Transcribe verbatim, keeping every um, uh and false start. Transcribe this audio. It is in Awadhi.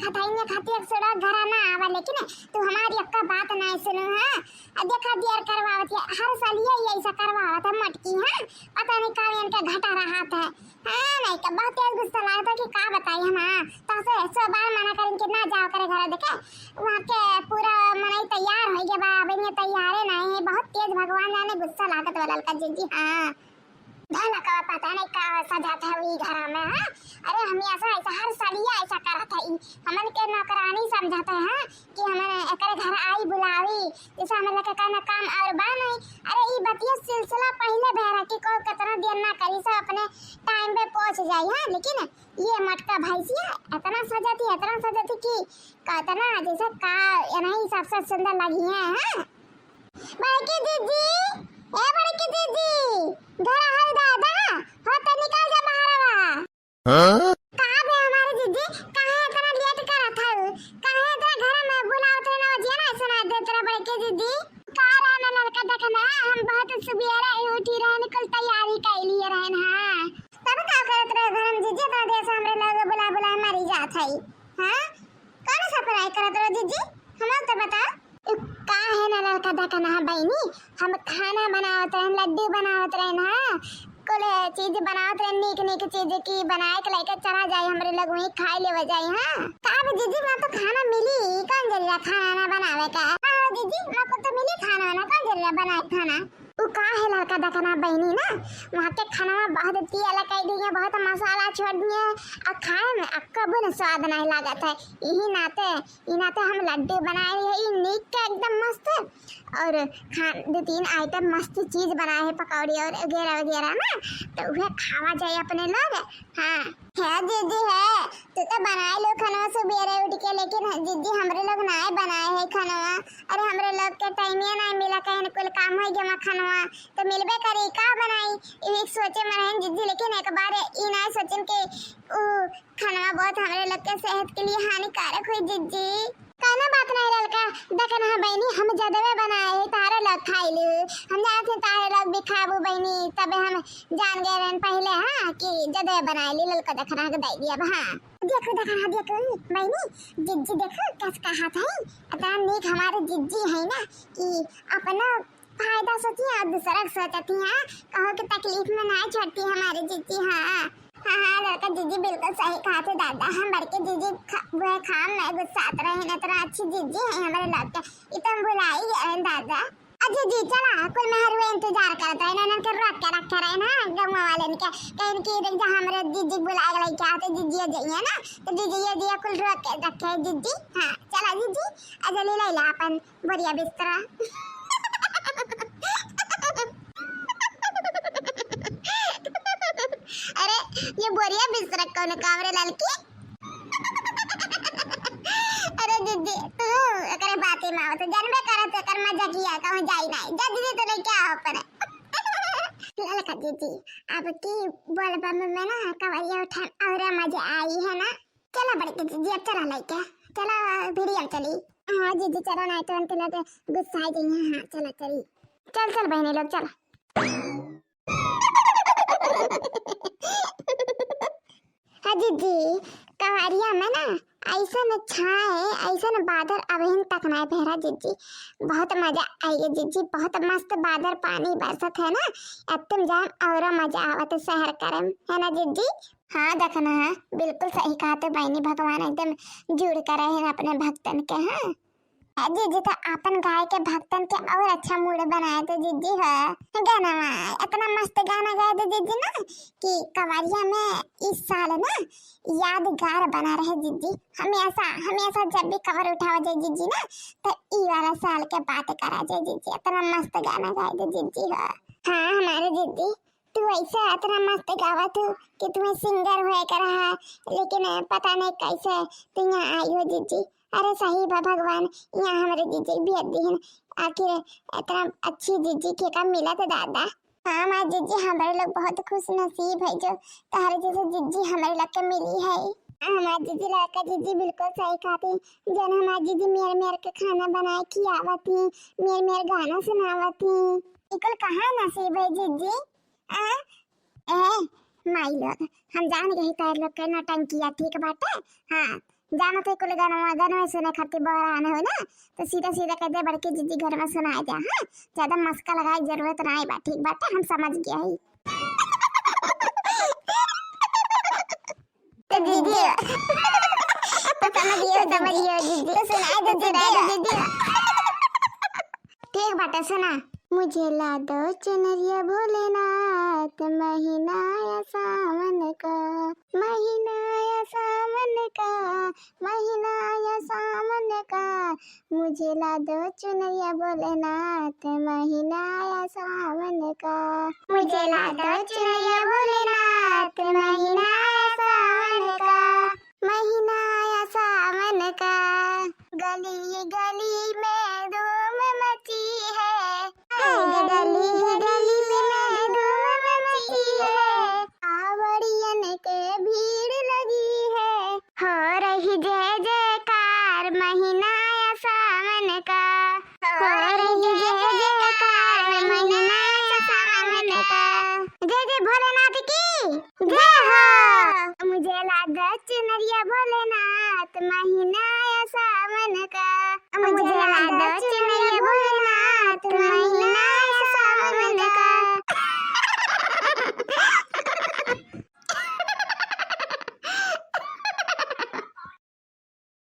हथाइने खातिर एक सड़क घरा ना आवा, लेकिन तू हमारी अक्का बात ना सुनो, हाँ? अब देखा दियर करवावत है, हर साल ये ऐसा करवावत है मटकी, हाँ? पता नहीं का इनके घटा रहा था। हाँ, नहीं तो बहुत तेज गुस्सा लागत है कि का बताई हम, हाँ? तो से सौ बार मना करें कि ना जाओ करे घर, देखे वहाँ के पूरा मनई तैयार हो गया बा, अब ये तैयारे नहीं है, बहुत तेज भगवान जाने गुस्सा लागत वाला ललका जीजी, हाँ। धन का पता नहीं का सजात है ई घरा में, हाँ? अरे हम ऐसा, ऐसा हर साल ये ऐसा करत है ई, हमन के नौकरानी समझत है, हाँ? कि हमन एकरे घर आई बुलावी, जैसे हमन के कहना काम और बा नहीं। अरे ई बतिया सिलसिला पहले भय रहा कि को कितना दिन ना करी, सब अपने टाइम पे पहुँच जाई, हाँ? लेकिन ये मटका भैंसिया इतना सजाती, इतना सजाती कि कितना जैसे का ये नहीं सबसे सुंदर लगी है, हाँ? बड़की जीजी, ए बड़की जीजी, घर हल दादा, हो तो निकल जा बाहर आवा। हाँ? का बे हमारे जीजी, काहे इतना लेट करत हऊ? काहे इतना घर में बुलावत रहे ना, जिया ना सुना देत रहे बड़की जीजी? का रहना ललका देखना, हम बहुत सुबेरे ही उठी रहन, कुल तैयारी कर लिए रहन, हाँ। तब का करत रहे घर में जीजी, इतना देर से हमरे लोग बुला बुला मरी जात है, हाँ? कौन सा पढ़ाई करत रहो जीजी, हम तो बता। उ का है ना ललका देखना है बहनी, हम खाना बनावत रहन, लड्डू बनावत रहन, हाँ, कुल चीज बनावत रहन, नीक नीक चीज की बनाए के लेके चला जाए, हमरे लोग वहीं खाए लेवे जाए, हाँ। का बे जीजी, वहाँ तो खाना मिली, कौन जरूरत खाना ना बनावे का? हाँ जीजी, वहाँ को तो मिली खाना ना, कौन जरूरत बनाए खाना? उ का है ललका देखना बहनी ना, वहाँ के खाना बहुत तेल कर दिए, बहुत मसाला छोड़ दिए, और खाए में अक्का बुन स्वाद नहीं लागत है। यही नाते इना तो हम लड्डू बनाए रहे, ई नीक के एकदम मस्त, और खा-, दो तीन आइटम मस्त चीज बनाए हैं, पकौड़ी और वगैरह वगैरह ना, तो उहे खावा जाए अपने लोग। हाँ। है जीजी है, तू तो बनाए लो खाना सुबेरे उठ के, लेकिन जीजी हमरे लोग नाय बनाए है खानवा। अरे हमरे लोग के टाइम ये नाय मिला, कहीं कुल काम हो गया खानवा, तो मिलबे करी का बनाई, यही सोचे में रहन जीजी, लेकिन एक बार ई नाय सोचन के उ खाना बहुत हमरे लोग के सेहत के लिए हानिकारक हुई जीजी। कौनो बात नहीं ललका, देख ना बहनी, हम जदवे बनाए है, तारे लोग खाई ली। हम जानत हैं तारे लोग भी खाबू बहनी, तबे हम जान गए रहन पहले, हाँ, कि जदवे बनाए ली ललका, देख ना दे दिया, हाँ। देखो देख ना, देखो बहनी, जिज्जी देखो कस कहा था, इतना नीक हमारे जिज्जी है ना कि अपना फायदा सोची और दूसरा के सोचती है, कहो कि तकलीफ में ना छोड़ती हमारे जिज्जी, हाँ। हाँ, हाँ, ललका जीजी बिल्कुल सही कहा थे दादा। हम बड़के जीजी खा-, वह खाम में गुस्सात रहे न, इतना अच्छी जीजी है हमारे लोग के। ये तो हम भुला ही गए हैं दादा। आ जीजी, चला, कुल मेहरुए इंतजार करत रहे ना, इनके रोक के रखे रहे ना, गाँव वाले इनके, कहीं कि देख जा, हमारे जीजी बुला के लेके आते, जीजी जइए ना, तो जीजी ये दिया कुल रोक के रखे हैं जीजी। हाँ, चला जीजी, आ जल्दी ले ला अपन बोरिया बिस्तरा। अरे, ये बोरिया बिस्तरा कौन काम रे ललकी? अरे दीदी, तू एकरे बाते में आवत, जानबे करत एकर मजाकिया कहूँ जाई नाई। जा दीदी, तो लेके आओ पर। ललका दीदी, अब की बोलबम में ना कवरिया उठाए और मजा आई है ना। चला बड़की दीदी, अब चला लइके, चला भिड़िया चली। हाँ जीजी, चला, नहीं तो अंत लगे गुस्सा आ जाइए। हाँ, चला चली, चल चल बहनी लोग, चला। हाँ जीजी, कवरिया में ना ऐसन छाए, ऐसन बादर अबहिन तक नहीं भेरा जीजी। बहुत मजा आई है जीजी, बहुत मस्त बादर पानी बरसत है ना, अब तुम जाम और मजा आवत है सहर करम, है ना जीजी? हाँ, देखना है, बिल्कुल सही कहा तो बहनी, भगवान एकदम जुड़ कर रहे हैं अपने भक्तन के। हाँ। ए जीजी, तो आपन गाय के भक्तन के और अच्छा मूड बनाए दे जीजी। हो गाना, इतना मस्त गाना गाए दे जीजी ना कि कवरिया में इस साल ना यादगार बना रहे जीजी। हमेशा, हमेशा जब भी कवर उठावा जाए जीजी ना, तो ई वाला साल के बात करा जाए जीजी। इतना मस्त गाना गाए दे जीजी। हो हाँ, हमारे जीजी, तू ऐसे इतना मस्त गावत हो कि तुम्हें सिंगर होए के रहा, लेकिन पता नहीं कैसे तू यहाँ आई हो जीजी। अरे सही बा, भगवान यहाँ हमारे जीजी भेज दिहन। आखिर इतना अच्छी जीजी के का मिलत दादा। हाँ हमारे जीजी, हमारे लोग बहुत खुश नसीब है जो तहरे जैसे जीजी हमारे लोग के मिली है। हमारे जीजी, ललका जीजी बिल्कुल सही कहती, जन हमारे जीजी मेर मेर के खाना बनाए खियावती, मेर मेर गाना सुनावती। इकुल कहाँ नसीब है जीजी? आ? ए, माई लोग, हम जान गई तार लोग के नौटंकिया ठीक बाटे। हाँ, जाना तो कुल गनवा, गनवा सुने खातिर बहरान हो ना, तो सीधा सीधा कह दे बड़की जीजी घर में सुनाए दे, हाँ? ज्यादा मस्का लगाए जरूरत नाई बा, ठीक बाटे, हम समझ गया ही। तो जीजी, तो समझ गया, समझ गया जीजी, तो सुनाए दे, सुनाए दे जीजी। ठीक बाटे, सुना। मुझे ला दो चुनरिया भोलेनाथ, महीना आया सावन का, महीना आया सावन का, महीना आया सावन का। मुझे ला दो चुनरिया भोलेनाथ, महीना आया सावन का। मुझे ला दो चुनरिया भोलेनाथ, महीना आया सावन का, महीना आया सावन का। गली गली में धूम मची है, गली गली में धूम मची है। कावड़ियन के भीड़ लगी है, हो रही जय जयकार महीना आया सावन का, हो रही जय जयकार महीना आया सावन का। जय जय भोलेनाथ की जय हो। मुझे ला दो चुनरिया भोलेनाथ, महीना आया सावन का। मुझे ला दो चुनरिया भोलेनाथ।